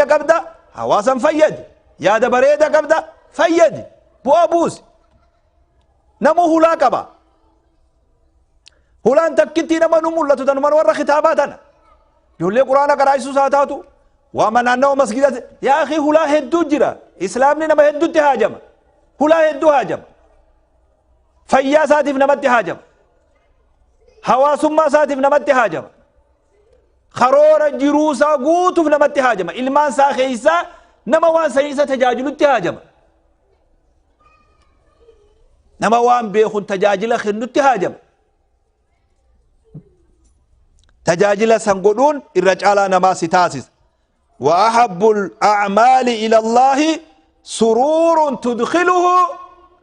Qabda, hawaasan fayyadi. Yaada bareeda qabda, fayyadi, bu'aa buusi. Namuu hulaa qaba. Hulaan takkittii nama nu mul'atu tanuma warra kitaabaa tana, ijoollee quraana qaraayisuus haa taatu, waama naannawa masgiida. Yaa akhi, hulaa hedduu jira. Islaamni nama hedduutti haajama, hulaa hedduu haajama. Fayyaa isaatiif namatti haajama, hawaasummaa isaatiif namatti haajama, karoora jiruu isaa guutuuf namatti haajama, ilmaan isaa keessaa nama waan sanii isa tajaajilutti haajama, nama waan beekun tajaajila kennutti haajama. Tajaajila san godhuun irra caalaa namaa si taasisa. وأحب الأعمال إلى الله سرور تدخله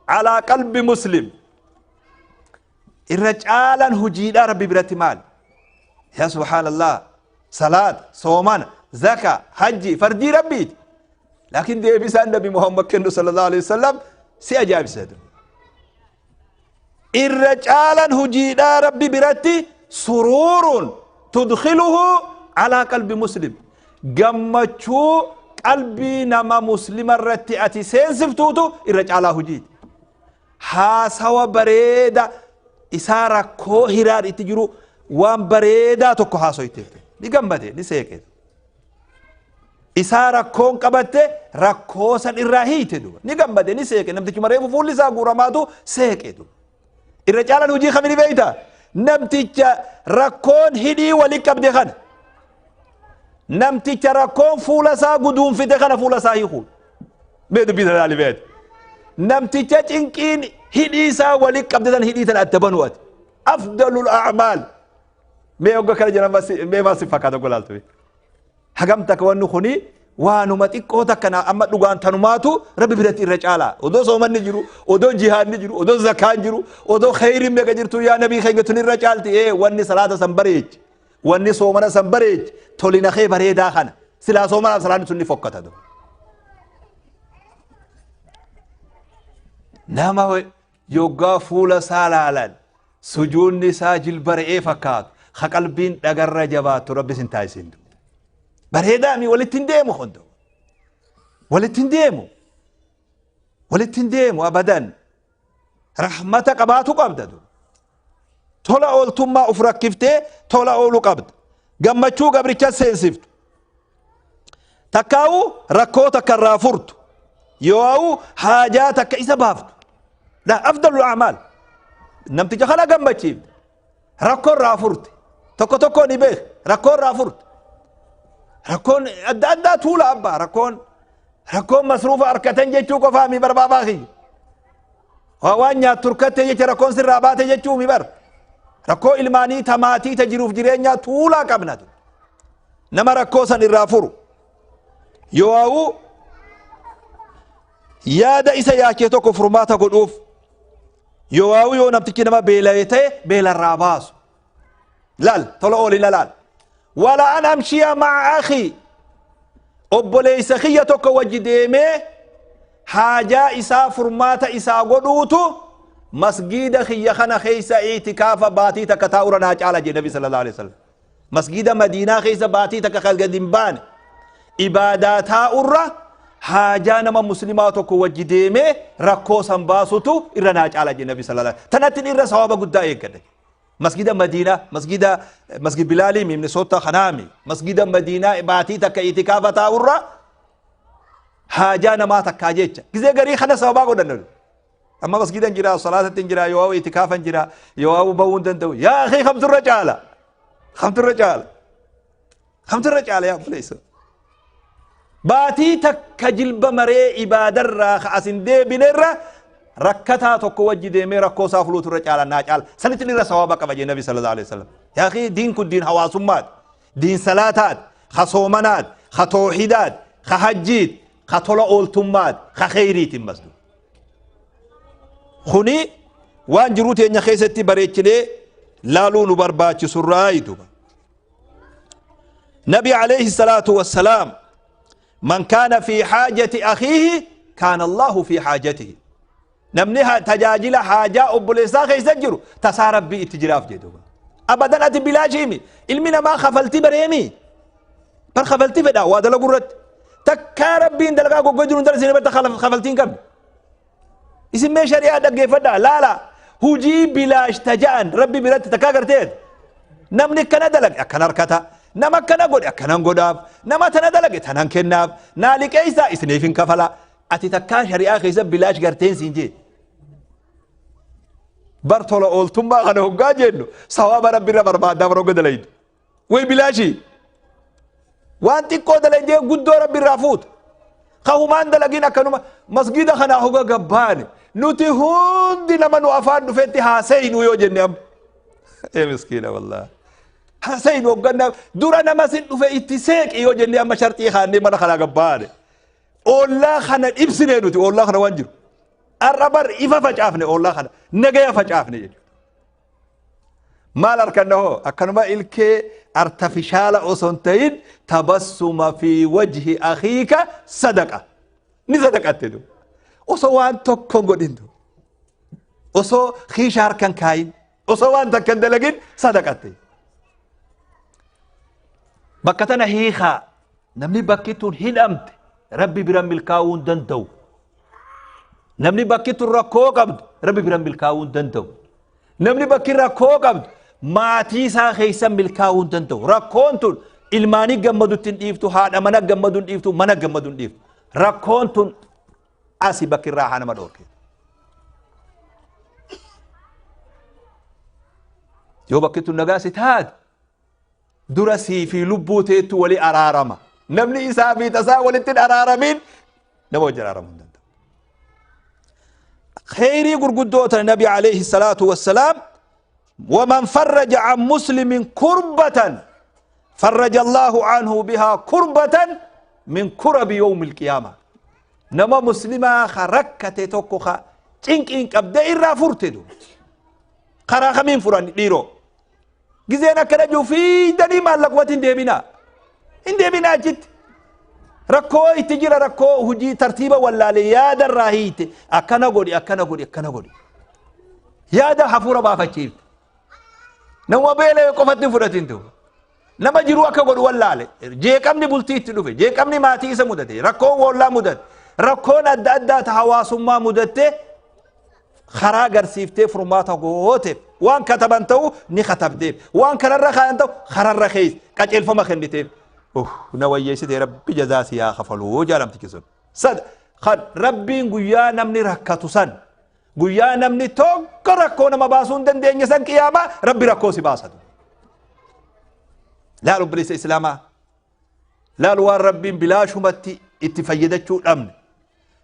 على قلب مسلم. الرجالا هجيدا ربي برتي مال. يا سبحان الله، صلاة، صومان، زكاة، حج، فردي ربي، لكن دي بيسان النبي محمد كنو صلى الله عليه وسلم سي أجاب سيدنا. الرجالا هجيدا ربي برتي سرور تدخله على قلب مسلم، gammachuu qalbii nama muslima irratti ati seensiftuutu irra caalaa hojiiti. Haasawa bareeda isaa rakkoo hiraan itti jiru waan bareedaa tokko haasoyteef ni gammade, ni seeqe. Isaa rakkoon qabatte rakkoo san irraa hiite duba ni gammade, ni seeqe. Namtichi mareefu fuulli isaa guuramaatu seeqe duba. Irra caalaan hojii kamini beeyta? Namticha rakkoon hidhii wali qabde kana, namticha rakkoon fuula isaa guduunfite kana fuula isaa hiiku. Mee dubbii sana ilaali beeti. Namticha cinqiin hidhii isaa wali qabde tan hidhii tan adda banu ati afdalul a'maal. Mee hogga kana jedhan mee maal si fakkaata golaaltu? Hagam takka wanni kuni waanuma xiqqoo takka na amma dhugaan tanumaatu rabbi biratti irra caalaa. Odoo soomanni jiru, odoo jihaadni jiru, odoo zakaan jiru, odoo kheyriin meeqa jirtu, yaa nabii keenya, tun irra caalti. Ee, wanni salaata san bareechi, wanni soomana san bareechi tolina kee bareedaa kana. Silaa soomanaaf salaanni sun ni fokkata. Nama yoggaa fuula isaa laalan sujuunni isaa jilba re'ee fakkaatu, ka qalbiin dhagarra jabaattu rabbi sin taasisin. Bareedaa mi walitti hin deemu, hundi walitti hin deemu, walitti hin deemu abadan. Rahmata qabaatu qabda, tola ooltummaa uf rakkiftee tola ooluu qabda, gammachuu gabricha seensiftu takkaa'u, rakkoo takka irraa furtu, yoo haajaa takka isa baaftu. La afdalul a'maal namticha kana gammachiifte, rakkoo irraa furte. Tokko tokko ni beek, rakkoo irraa furte. Rakkoon adda addaa tuula abbaa. Rakkoon masruufa harkatan jechuu qofaa mi barbaabaa kiyya. Waan nyaattu turkatte jecha rakkoon sirraa baate jechuu mi bar. Rakkoo ilmaanii, tamaatii, ta jiruuf jireenyaa tuulaa qabna. Nama rakkoo san irraa furu, yoo yaada isa yaachee tokko furmaata godhuuf, yoo namtichi nama beela'ee ta'e beelarraa baasu. Laal, tola oolina laal. Wala an amshiya ma'a akhi, obboleessa kiyya tokko wajji deemee haajaa isaa furmaata isaa godhuutu masgiida kiyya kana keessa itikaafa baatii takka taa'ura naa caala jedhe nabi sallallahu alaihi wasallam. Masgiida Madiinaa keessa baatii takka kan gadi hin baane ibaadaa taa'urra haajaa nama muslimaa tokko wajji deemee rakkoo san baasutu irra naa caala jedhe nabi sallallahu alaihi wasallam. Tanatti irra sawaaba guddaa eeggadha. Masgida Madiinaa, masgida masgid Bilaalii Minnesota kanaami, masgida Madiinaa baatii takka itikaafa taa'urra haajaa namaa takkaa jecha gizee garii kana sababaa godhanna. Amma masgidan jira, salaatatti hin jira, yoo itikaafan jira, yoo bahuu hin danda'u. Yaa akhi, kamturra caala? Kamturra caala? Kamturra caala, yaa obboleessa? Baatii takka jilba maree ibaadarraa ka asin deebinerra rakkataa tokko wajji deemee rakkoo isaa fuluutu irra caala, naa caala. Sanitti irra sawaaba qaba jee nabi sallallahu alaihi wasallam. Yaa akhi, diin kun diin hawaasummaati, diin salaataati, ka soomanaati, ka toohidaati, ka hajjiiti, ka tola ooltummaati, ka kheyriitiin masdu. Kuni waan jiruu teenya keessatti bareechinee laaluu nu barbaachisurraa duba. Nabi alayhi salaatu wassalaam, من كان في حاجة أخيه كان الله في حاجته. Namni tajaajila haajaa obboleessaa keessa jiru tasaa rabbii itti jiraaf jedhu. Abadan ati bilaashiimi. Ilmi namaa kafaltii bareemi bar, kafaltii fedha waa dalagu irratti. Takkaa Rabbiin dalagaa goggoyduu nu dalasine barta kafaltii hin qabne. Isin mee shari'aa dhaggeeffadhaa laala hujii bilaash taja'an Rabbi biratti takkaa garteet. Namni akkana dalage akkana harkata. Nama akkana godhe akkanan godhaaf. Nama tana dalage tanan kennaaf. Naa liqeessaa isiniif hin kafala. Ati takkaa shari'aa keessa bilaash garteen siin jee. Bar tola ooltummaa kana hoggaa jennu sawaaba Rabbi irra barbaaddaa bara hogga dalaydu. Way bilaashii. Waan xiqqoo dalaydee guddoo Rabbi irraa fuuta. Ka humaan dalagin akkanuma masgida kanaa hoga gabbaane nuti hundi nama nu afaan dhufetti haasaynu yoo jenne amma. Ee miskiina wallaahi. Haasaynu hogganna dura nama sin dhufe itti seeqi yoo jenne amma sharxii kaannee mana kanaa gabbaane. Ollaa kana dhibsinee nuti ollaa kana waan jiru. Har'a bar ifa facaafne ollaa kana nagaya facaafne jechuudha. Maal arkanna hoo akkanuma ilkee artafishaala osoo hin ta'in tabassuma fi wajhi akhiika sadaqa ni sadaqatte du osoo waan tokko hin godhin du osoo kiisha harkan kaayin osoo waan takka hin dalagin sadaqatte bakka tana hiikaa namni bakki tun hidhamte rabbi bira milkaa'uu hin danda'u Namni bakki tun rakkoo qabdu rabbi bira milkaa'uu hin danda'u. Namni bakki rakkoo qabdu maatii isaa keessa milkaa'uu hin danda'u. Rakkoon tun ilmaanii gammadutti hin dhiiftu, haadha mana gammadu hin dhiiftu, mana gammadu hin dhiiftu. Rakkoon tun asi bakki irraa haa nama dhoorke. Yoo bakki tun nagaa si taate dura sii fi lubbuu teettu wali araarama. Namni isaa fi tasaa walitti hin araaramin nama wajjin araaramuu hin danda'u. Kheyrii gurguddoo tana Nabi alayhi salaatu wassalaam waman farraja an muslimin kurbatan farraja Allahu anhu bihaa kurbatan min kurabi yawmi alqiyaama. Nama muslimaa ka rakkate tokko ka cinqiin qabdee irraa furte du. Karaa kamiin furan dhiiroo? Gizeen akkana jiru fiidanii maallaqumatti hin deebinaa. Hin deebinaa achitti. Rakkoo itti jira rakkoo hojii tartiiba wallaale yaada irraa hiite akkana godhi akkana godhi akkana godhi. Yaada hafuura baafachiifte. Nama beela'e qofatti hin fudhatin tu. Nama jiru akka godhu wallaale. Jeeqamni bultii itti dhufe. Jeeqamni maatii isa mudate. Rakkoon woollaa mudate. Rakkoon adda addaa ta hawaasummaa mudatte karaa garsiiftee furmaata gooteef waan kataban ta'u ni katabdeef waan kararra kaayan ta'u kararra keessa qajeelfama kenniteef na wayyeessite rabbi jazaa si haa kafaluu jaalamtichi sun sad kan rabbiin guyyaa namni rakkatu san guyyaa namni tokko rakkoo nama baasuu hin dandeenye san qiyaamaa rabbi rakkoo si baasatu laal obboleessa islaamaa Laal waan rabbiin bilaashumatti itti fayyadachuu dhabne.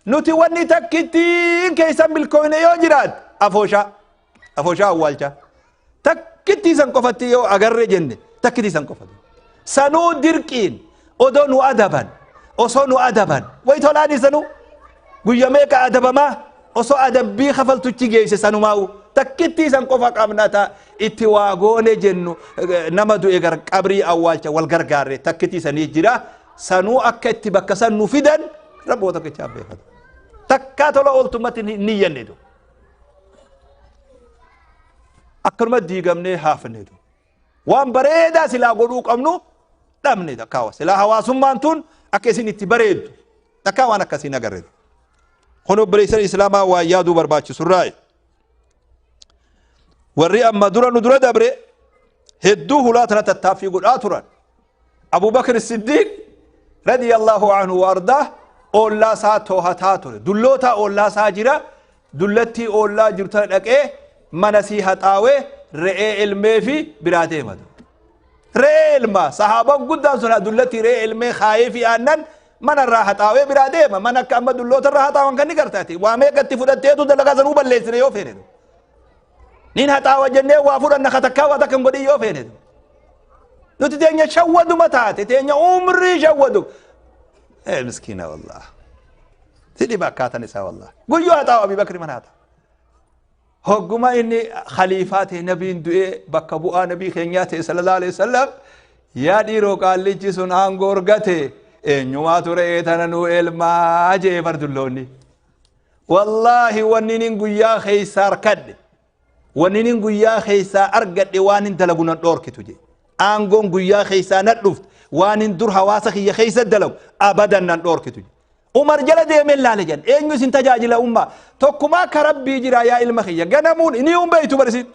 Nuti wanni takkittiin keessan milkooyne yoo jiraate afooshaa. Afooshaa awwaalchaa. Takkittii san qofatti yoo agarre jenne takkittii san qofatti. Sanuu dirqiin odoo nu adaban osoo nu adaban wayi tolaani sanuu guyya meeqa adabamaa osoo adabbii kafaltuchi geesse sanumaa'u takkittii san qofa qabna ta itti waa goone jennu nama du'e gar qabrii awwaalcha wal gargaarre takkittii sanii jira sanuu akka itti bakka san nu fidan rabboo tokkichaa beekata takkaa tola ooltummatti hin niyyanne du akkanuma diigamnee haafne du waan bareedaa silaa godhuu qabnu dhabne takkaa silaa hawaasummaan tun akka isin itti bareeddu takkaa waan akkasii hin agarre kun obboleessan islaamaa waan yaaduu barbaachisurraayi Warri amma dura nu dura dabre hedduu hulaa tana tattaaffii godhaa turan. Abu Bakr Siddiq radiyallahu anhu wa ardaa oollaa isaa toohataa ture. Dullootaa oollaa isaa jira. Dullattii oollaa jiru tana dhaqee mana sii haxaawee re'ee elmee fi biraa deema. Re'ee elmaa sahaabaan guddaan sun dullattii re'ee elmee kaayee fi aannan Mana irraa haxaawee biraa deema. Mana akka amma dulloota irraa haxaawan kan ni gartaati. Waa meeqa itti fudhatteetu dalagaa sanuu balleessine yoo feene. Nin haxaawa jennee waa fudhanna ka takkaa waa takka hin godhin yoo feene. Nuti teenya shawwaduma taate teenya umrii shawwadu. Ee miskiina wallah. Si dhiba akkaatan isaa wallah. Guyyuu haxaawa Abii Bakri mana haxaawa. Hogguma inni khaliifaa ta'e nabiin du'ee bakka bu'aa nabii keenyaa ta'e sallallahu alaihi wasallam yaa dhiiroo qaallichi sun aangoo argate eenyumaatu re'ee tana nuu elmaa jee bar dulloonni. Wallaahi wanni nin guyyaa keessaa arkadhe wanni nin guyyaa keessaa argadhe waan hin dalagu nan dhoorkitu jee. Aangoon guyyaa keessaa na dhufte Waanin dur hawaasa kiyya keessa dalagu abadan nan dhoorkitu. Umar jala deemee laale jedhan, eenyu isin tajaajila ummaa? Tokkumaa ka Rabbii jira yaa ilma kiyya, ganamuun inni hin beeytu barisiin.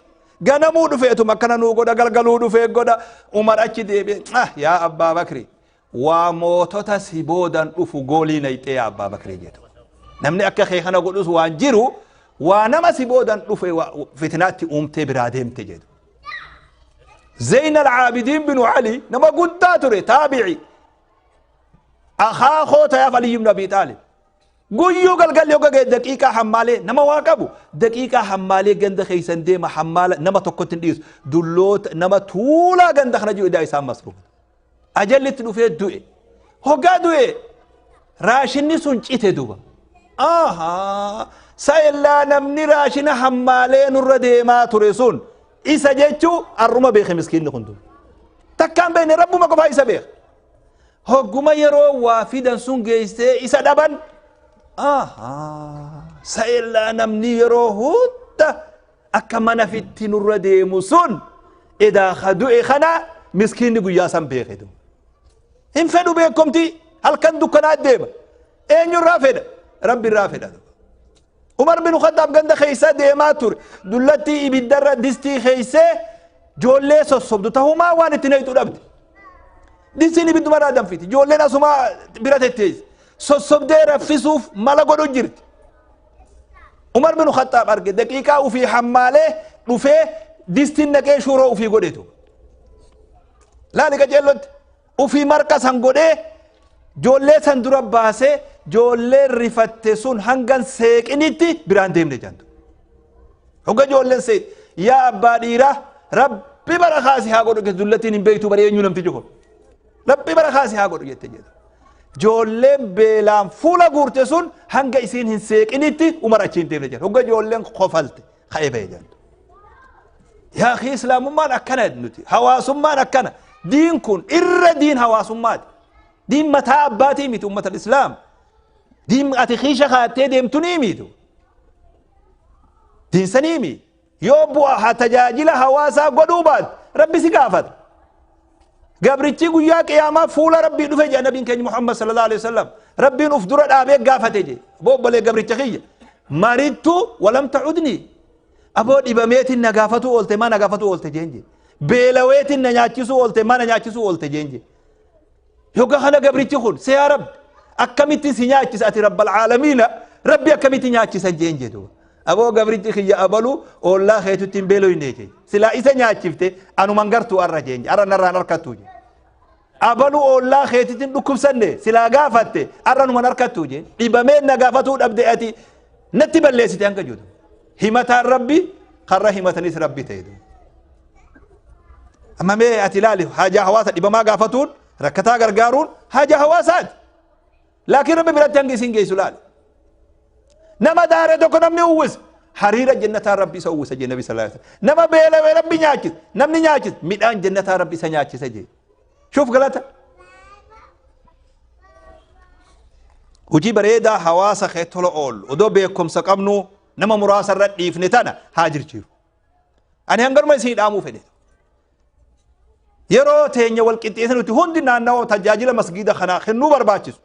Ganamuu dhufeetuma akkana nuu godha, galgaluu dhufee godha. Umar achi deebi'e, ah yaa Abbaa Bakri, waa mootota si boodan dhufu goolii nayxee yaa Abbaa Bakrii jedhu. Namni akka kee kana godhus waan jiru, waa nama si boodan dhufe fitnaatti uumtee biraa deemte jedhu. Zeyn al-Aabidiin binu Ali nama guddaa ture, taabi'i. Akaakoo tayaaf Ali ibn Abi Xaalib. Guyyuu galgalli hogga ga'e daqiiqaa hammaalee nama waa qabu, daqiiqaa hammaalee ganda keessan deema, hammaala nama tokkotti hin dhiisu, dulloota nama tuulaa ganda kana jiru idaa isaan masruufa. Ajalli itti dhufee du'e. Hoggaa du'e raashinni sun cite duba. Ahaa, sa'ellaa namni raashina hammaalee nurra deemaa ture sun isa jechuu arruma beeke miskiinni kun duba. Takkaan beekne, rabbuma qofaa isa beeka. Hogguma yeroo waa fidan sun geessee isa dhaban, ahaa, sa'ellaa namni yeroo hunda akka mana fitti nurra deemu sun edaa ka du'e kana miskiinni guyyaa san beeke duba. Hin fedhu beekomtii, halkan dukkanaa deema. Eenyurraa fedha? Rabbi irraa fedha. Umar bin Khattaab ganda keessa deemaa ture. Dullattii ibiddarra distii keessee ijoollee sossobdu tahumaa waan itti naqxu dhabde. Distiin ibiddumarraa danfiti. Ijoolleen asumaa bira tetteessi. Sossobdee raffisuuf mala godhu jirti. Umar bin Khattaab arge, daqiiqaa ufii hammaalee dhufee distiin naqee shuuroo ufii godhetu. Laali qajeellotti. Ufii marqa san godhee joollee san dura baasee, joolleen rifatte sun hangan seeqinitti biraan deemne jantu. Hogga joolleen seeq, yaa abbaa dhiiraa, Rabbi bara kaasi haa godhu, dullattiin hin beektu bara eenyu namtichi kun. Rabbi bara kaasi haa godhu jette jedhu. Joolleen beelaan fuula guurte sun hanga isiin hin seeqinitti Umar achi hin deemne jedhu. Hogga joolleen kofalte ka'ee ba'e jedhu. Yaa akhi, islaamummaan akkana nuti, hawaasummaan akkana. Diin kun irra diin hawaasummaati. Diin mataa abbaatii miti, ummata islaam. Diin ati kiisha kaattee deemtu ni mitu. Diin sanii mi. Yoo bu'a haa tajaajila hawaasaa godhuu baate Rabbi si gaafata. Gabrichi guyyaa qiyaamaa fuula Rabbii dhufe jedha nabiin keenya Muhammad sallallahu alaihi wasallam. Rabbiin uf dura dhaabee gaafate jedhe. Obbolee gabricha kiyya. Marittu walam ta'udni. Aboo, dhibameetiin na gaafatuu oolte maa na gaafatuu oolte jeen jee. Beelaweetiin na nyaachisuu oolte maa na nyaachisuu oolte jeen jee. Yogga kana gabrichi kun, see yaa Rabbi, akkamitti si nyaachisa? Ati Rabbal caalamiina, Rabbi akkamitti nyaachisan jeen jee duuba. Aboo, gabrichi kiyya abalu oollaa keetutti hin beeloyne jee. Silaa isa nyaachifte anuman gartuu arra jeen jee. Arra narraan harkattuu jee. Abalu oollaa keetitti hin dhukkubsanne, silaa gaafatte arra numan harkattuu jee. Dhibameen na gaafatuu dhabde, ati natti balleessite hanga jedhu. Himataan Rabbi, karra himatanis Rabbi ta'e. Amma mee ati ilaali, haajaa hawaasa dhibamaa gaafatuun, rakkataa gargaaruun haajaa hawaasaati. Laakiin Rabbi biratti hangi isin geessu laali. Nama daare tokko namni uwwisa. Hariira jannataa Rabbi isa uwwisa jee Nabi sallallahu alaihi wasallam. Nama beelawee Rabbi nyaachisa. Namni nyaachisa midhaan jannataa Rabbi isa nyaachisa jee. Shuuf galata. Hojii bareedaa hawaasa kee tola oolu odoo beekumsa qabnu nama muraasa irra dhiifne tana haa jirjiiru. Ani hanganuma isin dhaamuu fedhe. Yeroo teenya wal qixxeessa nuti hundi naannawaa tajaajila masgiida kanaa kennuu barbaachisu.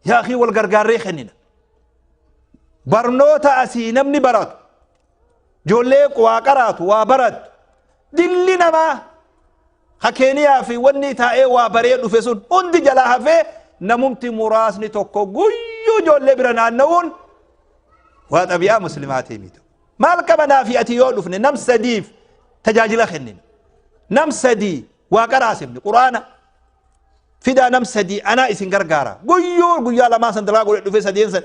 Yaa akii, wal gargaarree kennina. Barnoota asii namni baratu, ijoollee waa qaraatu, waa barattu, dilli namaa ka Keeniyaa fi wanni taa'ee waa baree dhufe sun hundi jalaa hafee, namumti muraasni tokko guyyuu ijoollee bira naanna'uun waa xabi'aa muslimaatii miti. Maal qabanaa fi ati yoo dhufne nam sadiif tajaajila kennina. Nam sadii waa qaraasifne, quraana fidaa, nam sadii anaa isin gargaara. Guyyuu guyyaa lamaan san dalaa godhe dhufe sadeen san.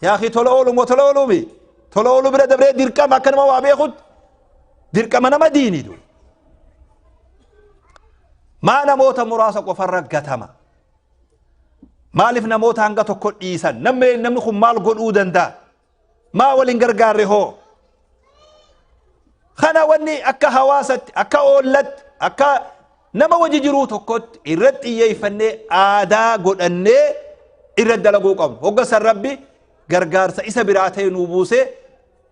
Yaa akhi, tola oolu moo tola ooluu mi? Tola ooluu bira dabree dirqama, akka nama waa beekutti. Dirqama nama diiniitu. Maa namoota muraasa qofarra gatama? Maaliif namoota hanga tokko dhiisan? Namni kun maal godhuu danda'a? Maa waliin gargaarre hoo? Kana wanni akka hawaasatti, akka oollatti, akka nama wajji jiruu tokkotti irratti xiyyeeffannee aadaa godhannee irratti dalaguu qabnu. Hogga san Rabbi gargaarsa isa biraa ta'e nuu buusee,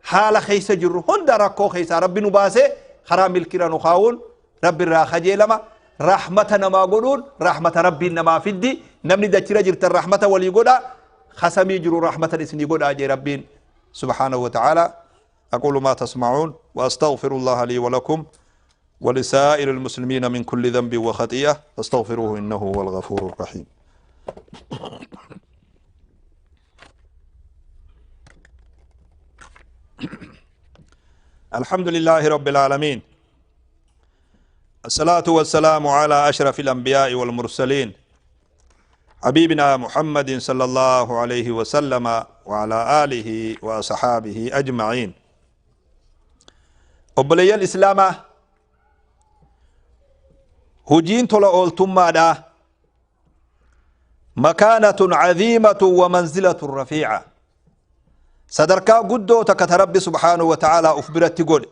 haala keessa jirru hunda rakkoo keessaa Rabbi nu baasee karaa milkiira nu kaa'uun Rabbi irraa kajeelama. Rahmata namaa godhuun rahmata Rabbiin namaa fiddi. Namni dachira jirtan rahmata walii godha, kasamii jiru rahmatan isinii godhaa jee Rabbiin subhaanahu wa ta'ala. أقول ما تسمعون وأستغفر الله لي ولكم ولسائر المسلمين من كل ذنب وخطيئة فاستغفروه إنه هو الغفور الرحيم. الحمد لله رب العالمين، الصلاة والسلام على أشرف الأنبياء والمرسلين حبيبنا محمد صلى الله عليه وسلم وعلى آله وصحابه أجمعين. Obboleeyyan Islaamaa, hujiin tola ooltummaadha makaanatun caziimatun wa manzilatun rafiica, sadarkaa guddoo takka ta Rabbi subhaanahu wa ta'aalaa uf biratti godhe.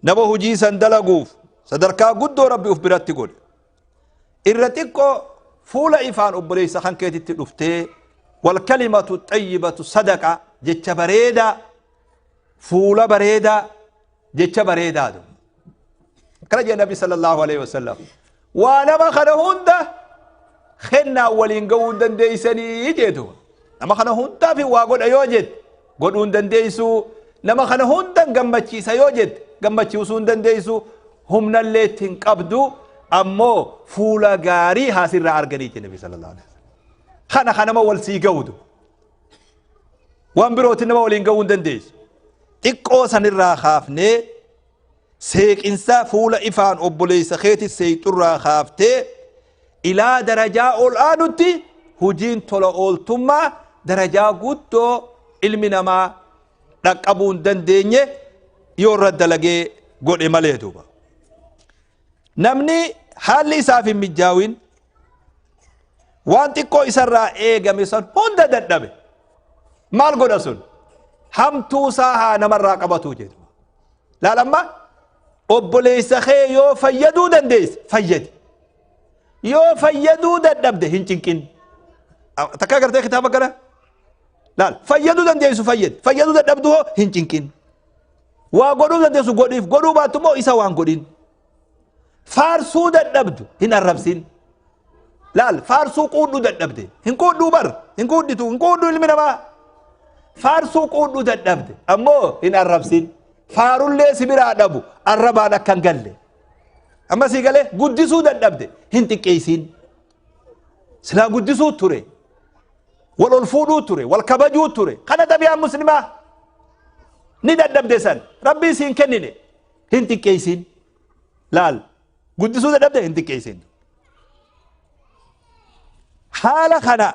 Nama hujii san dalaguuf sadarkaa guddoo Rabbi uf biratti godhe. Irra xiqqoo fuula ifaan obboleessa kan keetitti dhuftee, walkalimatu xayyibatu sadaqa, jecha bareedaa, fuula bareedaa, jecha bareedaadu akkana jee Nabi sallallahu alaihi wasallam. Waa nama kana hunda kennaa waliin ga'uu hin dandeeysanii jeetu. Nama kana hundaaf waa godha yoo jette godhuu hin dandeeysu. Nama kana hundan gammachiisa yoo jette gammachiisuu hin dandeeysu, humnallee itti hin qabdu. Ammoo fuula gaarii haasirraa arganii jee Nabi sallallahu alaihi wasallam. Kana kanama wal sii ga'udu, waan birooti nama waliin ga'uu hin dandeessu. Xiqqoo sanirraa kaafnee, seeqinsa fuula ifaan obboleessa keeti seeyxurraa kaaftee ilaa darajaa ol aanutti, hujiin tola ooltummaa darajaa guddoo ilmi namaa dhaqqabuu hin dandeenye yoo irra dalagee godhe malee. Duuba namni haalli isaaf hin mijjaawin, waan xiqqoo isarraa eegame san hunda dadhabe, maal godha sun? Hamtuu isaa haa namarraa qabatuu jedhu. Laal, amma obboleessa kee yoo fayyaduu dandeesse fayyadi, yoo fayyaduu dadhabde hin cinqin. Takka agartee kitaaba kana laal. Fayyaduu dandeessu fayyadi, fayyaduu dadhabdu hoo hin cinqin. Waa godhuu dandeessu godhiif, godhuu baattu immoo isa waan godhin. Faarsuu dadhabdu hin arrabsin. Laal, faarsuu quudhuu dadhabde hin quudhuu bar, hin quudhitu, hin quudhu ilmi namaa. Faarsuu quudhuu dadhabde ammoo hin arrabsin. Faarullee si biraa dhabu arrabaan akka hin galle. Amma sii galee? Guddisuu dadhabde hin xiqqeessin. Silaa guddisuu ture, wal ol fuudhuu ture, wal kabajuu ture, kana xabiyaan muslimaa. Ni dadhabde san, Rabbii siin kennine, hin xiqqeessin. Laal, guddisuu dadhabde hin xiqqeessin. Haala kana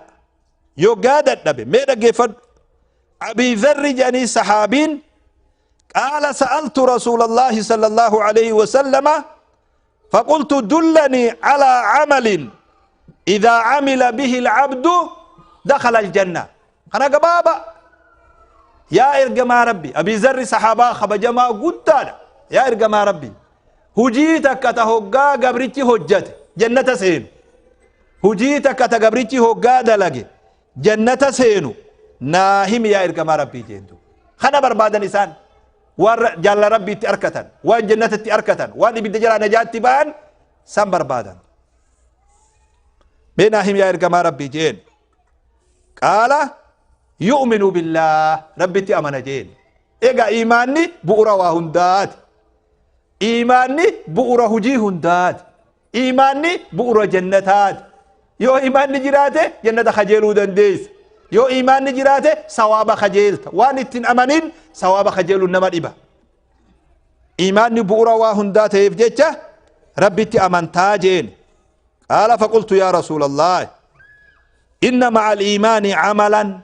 yoggaa dadhabe, mee dhaggeeffadhu. Abii Dharri jedhanii sahaabiin, قال سألت رسول الله صلى الله عليه وسلم فقلت دلني على عمل إذا عمل به العبد دخل الجنة. أنا قبابة يا إرجما ربي، أبي ذر صحابة خبجما قدانا، يا إرجما ربي، hujii takka ta hoggaa gabrichi hojjate jannata seenu, hujii takka ta gabrichi hoggaa dalage jannata seenu naa himi yaa ergamaa Rabbii jeentu. Kana barbaadan isaan, waan jaalala Rabbiitti arkatan, waan jannatatti arkatan, waan ibidda jalaa najaatti ba'an san barbaadan. Mee naa himi yaa ergamaa Rabbii jeen. Qaala yu'minu billaah, Rabbitti amana jeen. Egaa imaanni bu'ura waa hundaati. Imaanni bu'ura hujii hundaati. Imaanni bu'ura jannataati. Yoo imaanni jiraate jannata kajeeluu dandeessa. Yoo imaanni jiraate sawaaba kajeelta. Waan ittiin amanin sawaaba kajeeluun nama dhiba. Imaanni bu'ura waa hundaa ta'eef jecha Rabbitti amantaa jeen. قال فقلت يا رسول الله إن مع الإيمان عملا،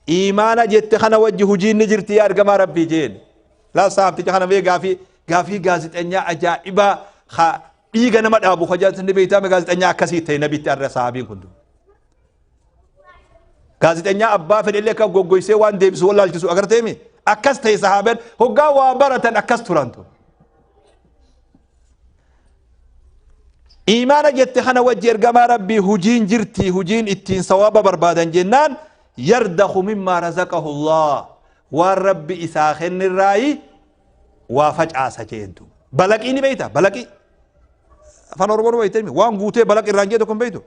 إيمانا jette kana wajji hujiin ni jirti yaa ergamaa Rabbii jeen. Laa, saabticha kana mee gaafii gaazexeenyaa ajaa'ibaa ha dhiiga nama dhaabu hojjatan ni beektaa. Gaazexeenyaa akkasii ta'e nabitti arra sahaabiin kun. Gaazexeenyaa abbaa fedhellee akka goggoysee waan deebisu wallaalchisu agarteemi. Akkas ta'e sahaabeen hoggaa waa baratan akkas turantu. Imaana jette kana wajji ergamaa Rabbii hujiin jirti, hujiin ittiin sawaaba barbaadan jennaan, يرضخ مما رزقه الله, waan Rabbi isaa kennirraayi waa facaasa jeentu. Balaqii ni beeyta? Balaqii. Afaan Oromoo beeytanii waan guutee balaq irraan jee tokko hin beeytu.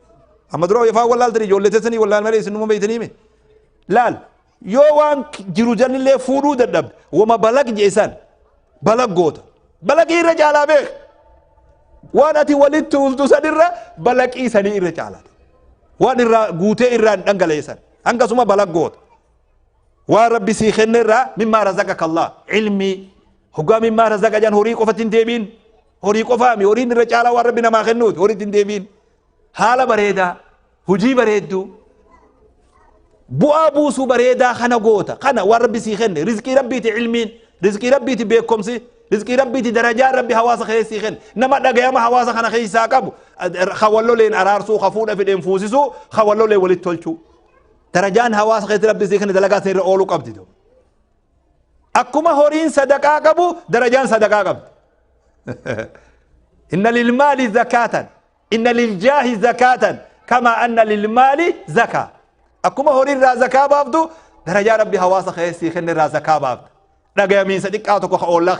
Amma dura afaan wallaaltanii ijoollee teessanii wallaal malee isin numa beeytanii laal. Yoo waan jiru janillee fuudhuu dadhabde, wama balaq jee san balaq goota. Balaqii irra caalaa beek. Waan ati walitti tuultu sanirra balaqii sanii irra caalaa. Waan irraa guutee irraan dhangaleessan hangasuma balaq goota. Waan Rabbi sii kenne irraa, mimmaa razaqaka Allah, ilmii hoggaa mimmaa razaqa jan horii qofatti hin deebiin. Horii qofaami, horiin irra caalaa waan Rabbi namaa kennuuti. Horiitti hin deebiin. Haala bareedaa, hujii bareedduu, bu'aa buusuu bareedaa kana goota. Kana waan Rabbi sii kenne rizqii Rabbiiti. Ilmiin rizqii Rabbiiti, beekumsi rizqii Rabbiiti, darajaan Rabbi hawaasa keessa sii kenne, nama dhagayama hawaasa kana keessaa qabu, ka walloleen araarsuu, ka fuudha fidheen fuusisuu, ka walloleen walitti tolchuu, darajaan hawaasa keessatti Rabbi sii kenne dalagaa irra ooluu qabdi. Akkuma horiin sadaqaa qabu, darajaan sadaqaa qabdi. Inna lilmaali zakaatan, inna liljaahi zakaatan kama anna lilmaali zakaa. Akkuma horii irraa zakaa baaftu, darajaa Rabbi hawaasa keessii kenne irraa zakaa baafta. Dhagayamiinsa xiqqaa tokko ka oollaa.